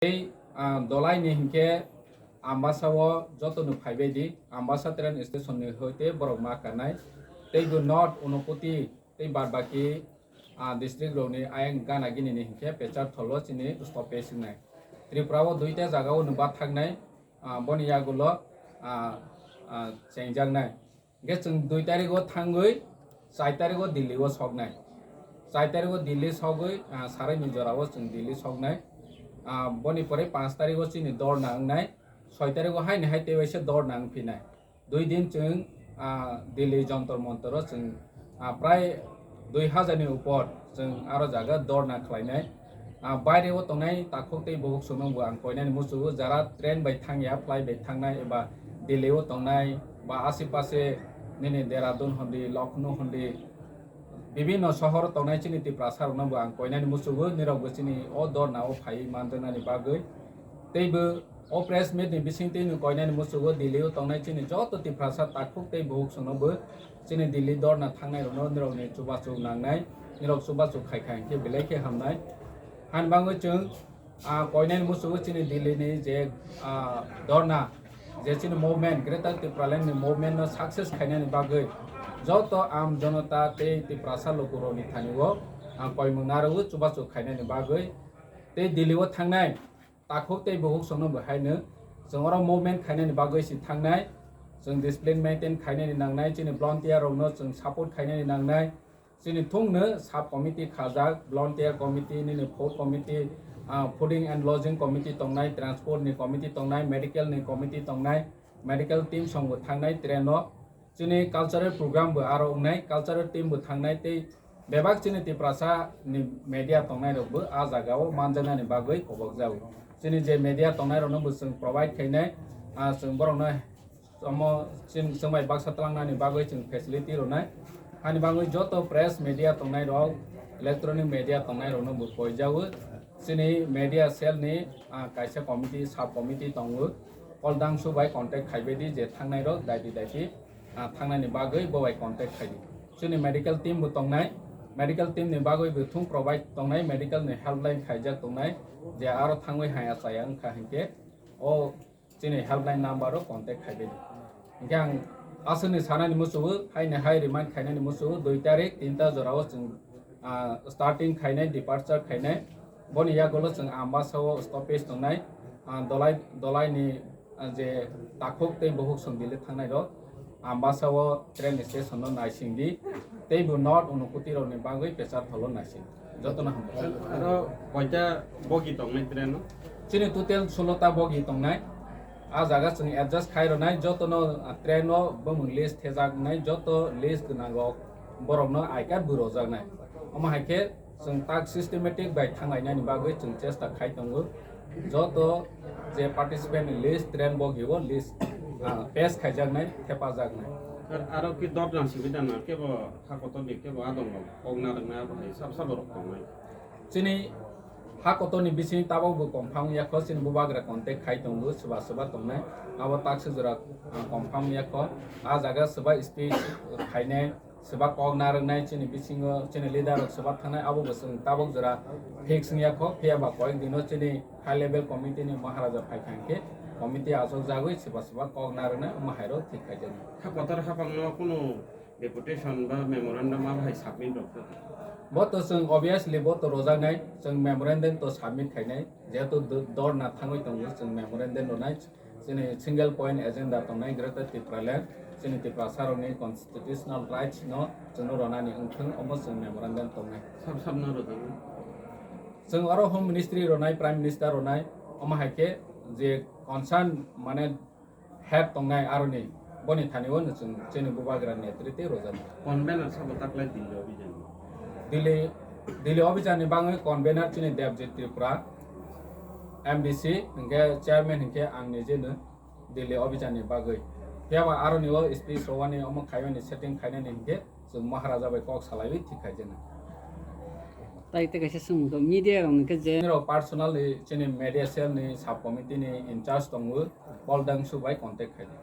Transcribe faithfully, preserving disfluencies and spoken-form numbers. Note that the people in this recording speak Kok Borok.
Tei, ah, Dolai ni hinkhe Ambasa o joto no phaibai di, Ambasa train station ni hoite borok ma kanai. Tei bo North Unakoti tei bad baki, ah, district rok ni ayang gana gini ni hinkhe Pecharthal o chini stoppage wngnai. Tripura o duita jaga o no bathaknai, ah, boni yagulo, ah, ah, chengjaknai. Hingke chwng dui tarikgo thangwi char tarikgo Delhi o soknai. Char tarikgo Delhi sogwi, ah, sarai ni jora o chwng Delhi soknai. Ah, boni pore panch tarikgo chini dorna wngnai. Soi tarikgo haini hai tei waisa dorna wngphinai. Dui din chwng, ah, Delhi Jantar Mantar o chwng, ah, prai dui hajar ni upor chwng aro jaga dorna khlainai. Ah, baire o tongnai takhuk tei bukhuk songno bo ang koinani muchungo, jara train bai thangya, flight bai thangnai eba Delhi o tongnai ba ashe pashe nini Dehradun hondi, Lucknow hondi, bibinno sohor tongnai chini Tiprasa rokno bo ang koinani muchungo, nirok bo chini o dorna o phaiwi manjaknani bagwi. Tei bo o press meet ni bisingtwi no koinani muchungo Delhi o tongnai chini joto Tiprasa takhuk tei bukhuk songno bo chini Delhi dorna thangnai rokno nirokni chubachu nangnai, nirok chubachu khaikha hinkhe belai khe hamnai. Hani bagwi chwng, ah, koinani muchungo chini Delhi ni je, ah, dorna, je chini movement, Greater Tipraland ni movement no success khainani bagwi joto am jonota tei Tiprasa lukurokni thani o ang koimung narwgo chubachu khainani bagwi tei Delhi o thangnai takhuk tei bukhuk songno bo haino chwng oro movement khainani bagwi se thangnai. Chwng discipline maintain khainani nangnai, chini volunteer rokno chwng support khainani nangnai. Chini thungno sub committee khajak, volunteer committee, nini food committee, ah, fooding and lodging committee tongnai, transport ni committee tongnai, medical ni committee tongnai, medical team songbo thangnai train o. Chini cultural program bo aro wngnai, cultural team bo thangnai tei bebak chini Tiprasa ni media tongnai rok bo a jaga o manjaknani bagwi kobok jago. Chini je media tongnai rokno bo chwng provide khainai, ah, chwng borokno omo chwng, chwng bai baksa twlangnani bagwi chwng facility rwnai. Hani bagwi joto press media tongnai rok, electronic media tongnai rokno bo koijago. Chini media cell ni, ah, kaisa committee, sub committee tongo. Kol dangsu bai contact khaibai di je thangnai rok daiti daiti, ah, thangnani bagwi bo bai contact khai di. Chini medical team bo tongnai, medical team ni bagwi bo thung provide tongnai, medical ni helpline khaijak tongnai, je aro thangwi haya chaya wngkha hinkhe o chini helpline number o contact khaibai di. Hinkhe ang aswkni sanani muchungo, haini hai remind khainani muchungo, dui tarik tinta jorao chwng, ah, starting khainai, departure khainai. Boni yagulo chwng Ambasa o stoppage tongnai, ah, Dolai, Dolai ni, ah, je takhuk tei bukhuk song Delhi thangnai rok Ambasa o train station no naising di, tei bo North Unakoti rok ni bagwi Pecharthal o naising. Jotono hambai. Aro koita bogi tongnai train o? Chini total solo ta bogi tongnai. A jaga chwng adjust khai rwnai, jotono, ah, train o bumung list thejaknai, joto list gwnang rok borokno I card bo rojaknai. Omo hai khe chwng tak systematic bai thanglainani bagwi chwng chesta khai tongo. Joto je participant ni list, train bogi o list, ah, pass khaijaknai, thepajaknai. Ar, aro ki dot rang simi dana kebo ha kotor ni kebo adong rok kok narwknai abo hai sab sabo rok tongnai. Chini ha kotor ni bising tabok bo confirm yakho, chini bubagra contact khai tongo, swba swba tongnai. Abo tak se jora, ah, confirm yakho. A jaga swba speech khainai, swba kok narwknai chini bisingo, chini leader rok swba thangnai, abo bo chwng tabok jora fix wngya kho, phiya ba koyek dino chini high level committee ni Maharaja phai kha hinkhe committee achuk jagwi swba swba kok narwknai, omo hai rok thik khaijak. Ha kotor haphangno kunu deputation ba memorandum abo hai submit rok kha? Bo to chwng obviously bo to rojaknai, chwng memorandum to submit khainai, jehetu do-, dorna thangwi tongo, chwng memorandum rwnai. Chini single point agenda tongnai Greater Tipraland, chini Tiprasa rokni constitutional rights no chwngno ronani wngthwng, omo chwng memorandum tongnai. Sab sabno rwdi. Chwng oro Home Ministry ronai, Prime Minister ronai, omo hai khe je concern mane head tongnai aroni, boni thani o chwng chini bubagra netrite rojak. Convener sabo taklai Delhi obijan? Delhi, Delhi obijan ni bangwi convener chini Debjit Tripura, M D C, hinkhe chairman hinkhe ang nijeno Delhi obijan ni bagwi. Phiya ba aroni o speech rowani omo khaimani setting khainani hinkhe chwng Maharaja bai kok salaiwi thik khaijana. Tai tei kaisa swngmung khe media rok ni khe je. Nirok personally chini media cell ni sub committee ni in charge tongo, Paul Dangsu bai contact khaidi.